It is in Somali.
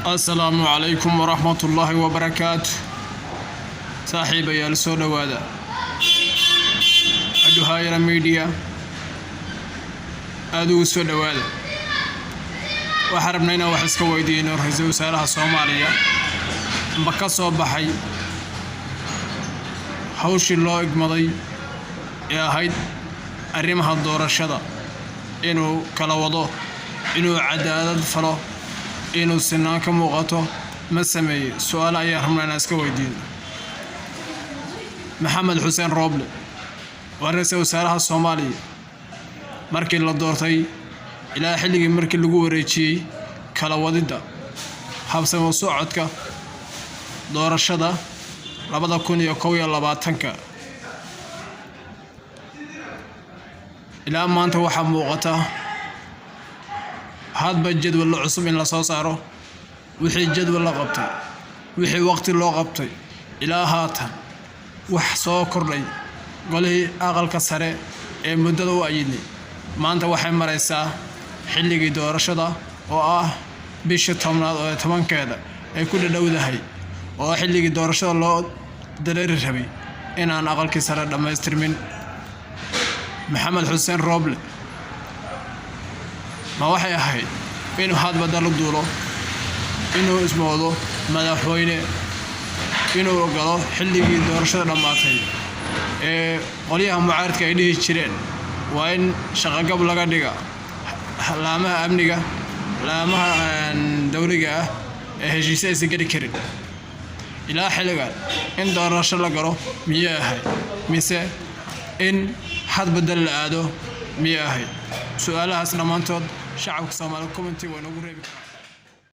Asalaamu calaykum waraxmatullaahi wabarakaatu. Saaxiibayaal, soo dhowaada Adhuhayra Media, aada ugu soo dhowaada. Waxaan rabnaa inaan wax iska weydiino ra-iisul wasaaraha Soomaaliya: ma ka soo baxay hawshii loo igmaday ee ahayd arrimaha doorashada, inuu kala wado, inuu cadaalad falo, inuu sinaan ka muuqato? Ma sameeyey? Su-aale ayaan rabnaa inaan iska weydiino. Maxamed Xuseen Rooble waa ra-iisul wasaaraha Soomaaliya. Markii la doortay ilaa xilligii markii lagu wareejiyey kala wadidda habsamo socodka doorashada 2021-ka ilaa maanta, waxaa muuqata hadba jadwal cusub in lasoo saaro. Wixii jadwal la qabtay, wixii waqti loo qabtay, ilaa haatan wax soo kordhay golihii aqalka sare ee muddada u ayidnay. Maanta waxay maraysaa xilligii doorashada oo ah bisha 10aad oo 10-keeda ay ku dhadhowdahay, oo xilligii doorashada loo dareeri rabay, inaan aqalkii sare dhammaystirmin. Maxamed Xuseen Rooble ma waxay ahayd inuu hadba dal duulo, inuu ismoodo madaxweyne, inuu galo xilligii doorashada dhammaatay ee qolyaha mucaaridka ay dhihi jireen waa in shaqogab laga dhiga laamaha amniga, laamaha dowliga ah ee heshiise aysan geli karin ilaa xilligan in doorasho la galo? Miyay ahayd, mise in hadba dal la aado miyay ahayd? Su-aalahaas dhammaantood shacabka Soomaaliya comment-i waa noogu reebi karaa.